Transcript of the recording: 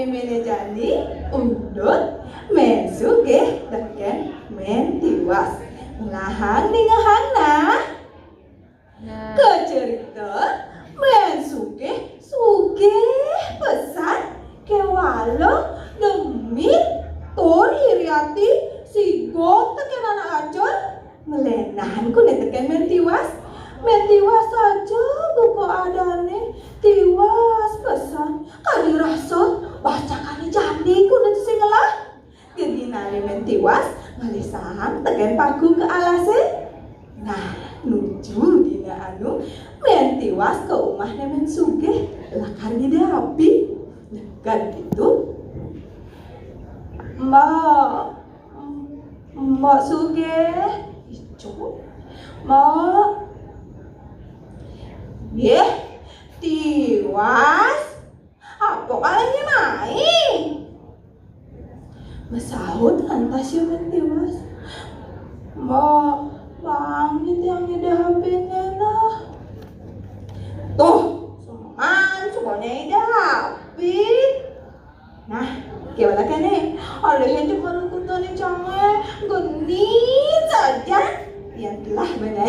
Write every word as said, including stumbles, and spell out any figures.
Mémé jani, Undut, Mén Sugih tekén Mén Tiwas. Ngelahang ningehang nah. Kacerita, Mén Sugih sugih pesan, kéwala demit tur iri ati sigog tekén anak lacur. Nglénan kuné tekén Mén Tiwas. Mén Tiwas saja buka adané, tiwas pesan, kadi rasa bacakané jani kuné sing ngelah. Geginané Mén Tiwas ngalih saang tekén paku ka alasé. Nah, nuju dina anu Mén Tiwas ka umahné Mén Sugih, lakar ngidih api. Nah, kan gitu. Mbok, Mbok Sugih, ijo. Mbok. Nggih, Tiwas. Apa kalih nyemai? Masaut lantas ya Mén Tiwas. Mbok, bang, titiang ngidih apiné nah. Tuh, suman, sumanné ngidih api. Nah, kéwala kéné, alihin cuma lukutané cangé, geni saja. Yén telah benahi.